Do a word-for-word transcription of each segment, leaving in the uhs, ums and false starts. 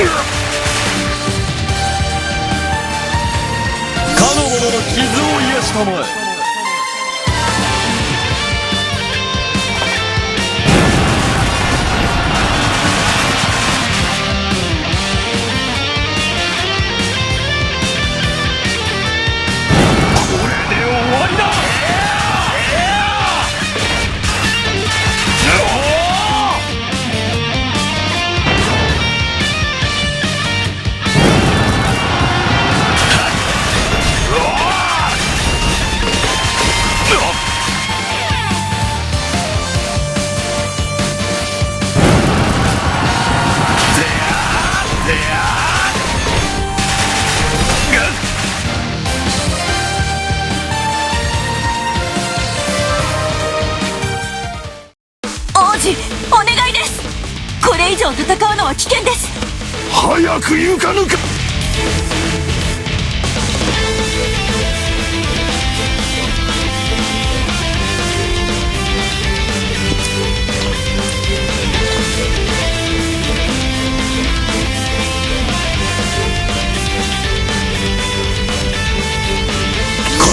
かの者の傷を癒したまえ。これで終わりだ。王子、お願いです。これ以上戦うのは危険です。早く行かぬか。か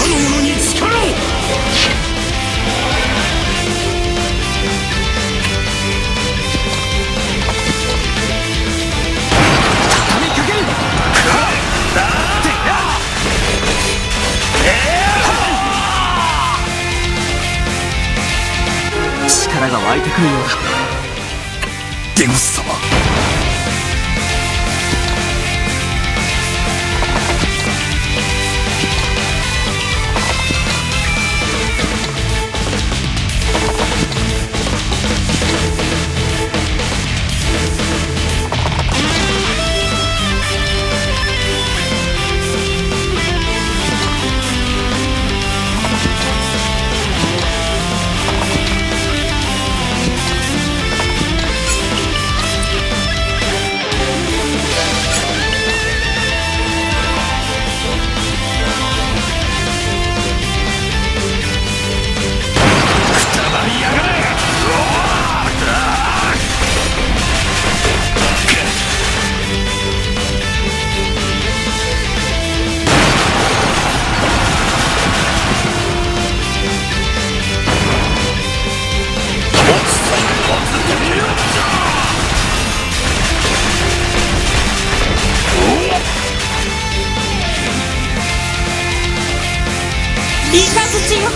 の者に力を。力が湧いてくるようだ。 デモス様。 イカズチよ。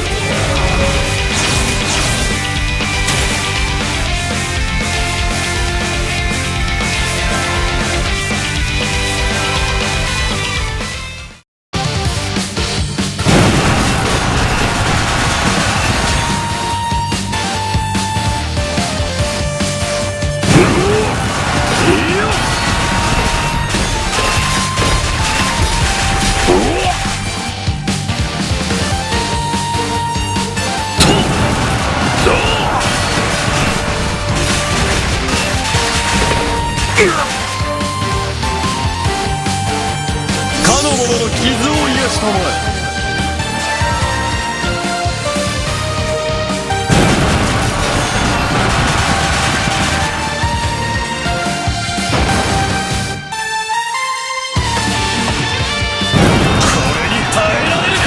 かの者の傷を癒したまえ。 これに耐えられるか。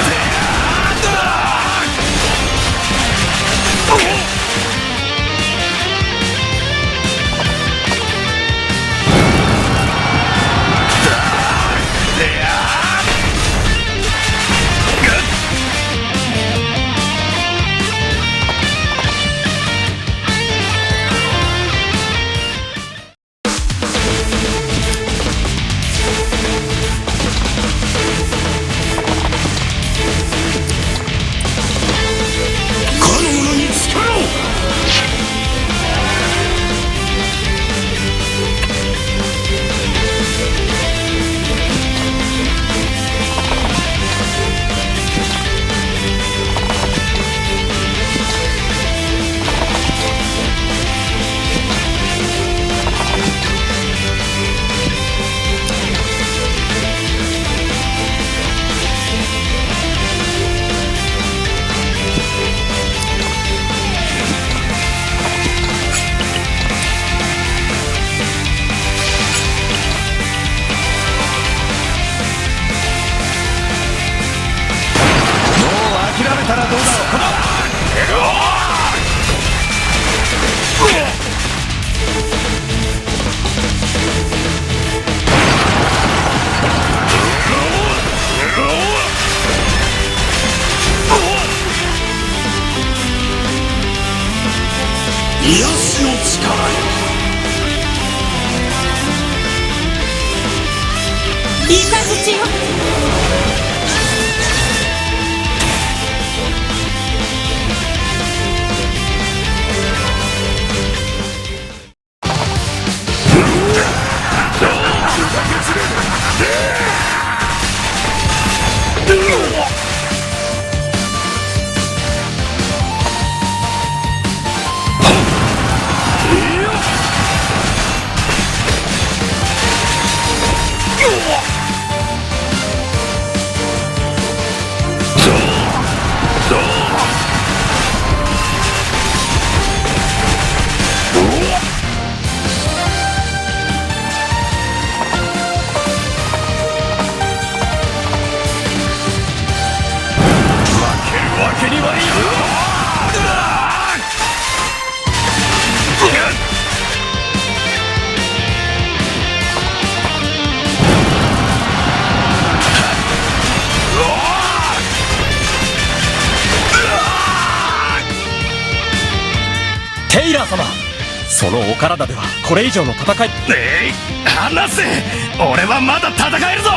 癒しの力よ。イカズチよ。負けるわけにはいかん。テイラー様、そのお体ではこれ以上の戦い。えい、離せ！俺はまだ戦えるぞ！か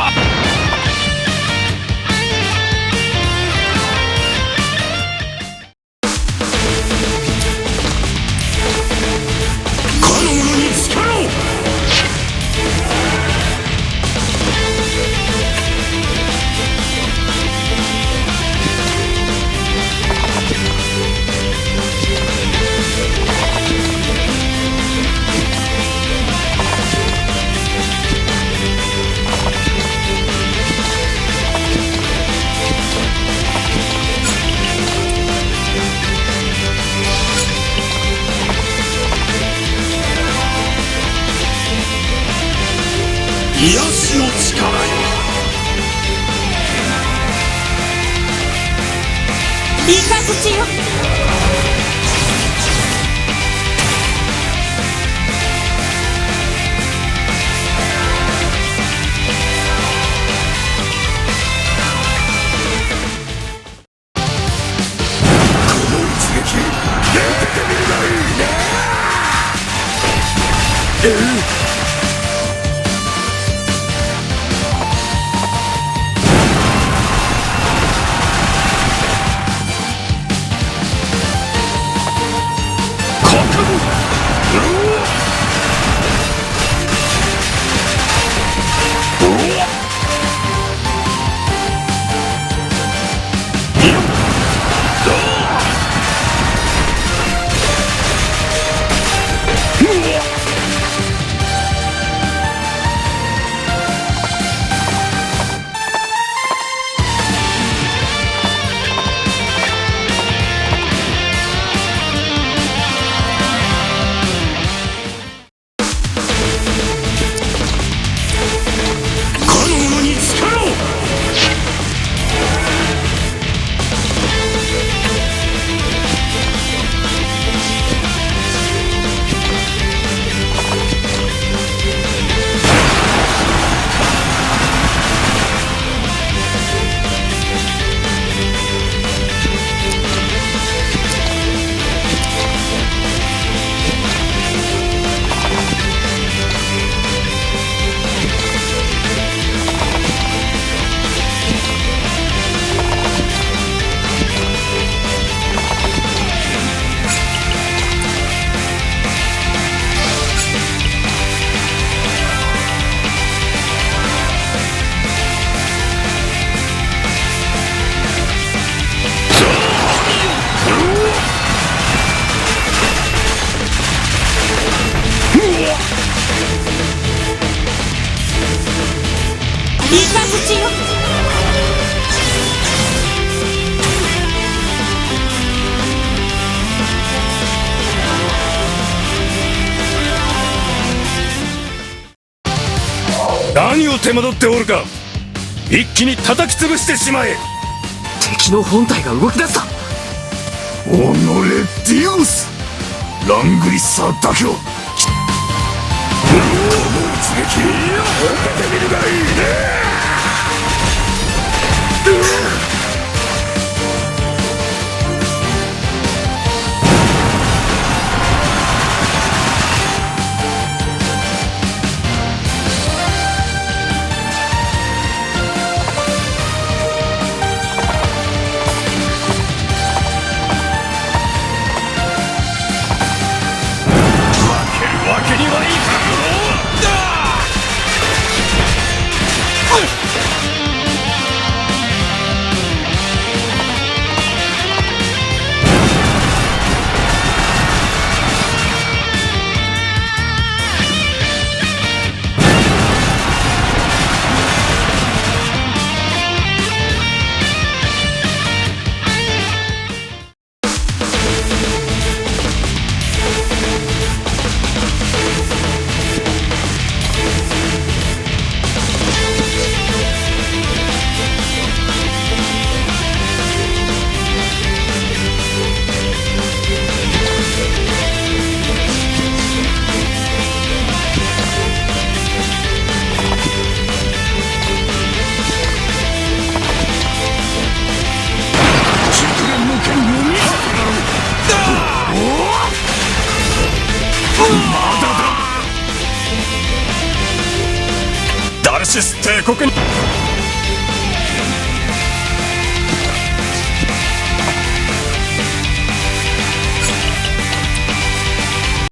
の者につけろ！癒しの力よ。イカズチよ。この一撃、受けてみるがいい。えっ？かの者につけろ！イカズチよ。何を手間取っておるか。一気に叩き潰してしまえ。敵の本体が動き出した。己、ディオス、ラングリッサーだけは。この一撃、受けてみるがいい。帝国に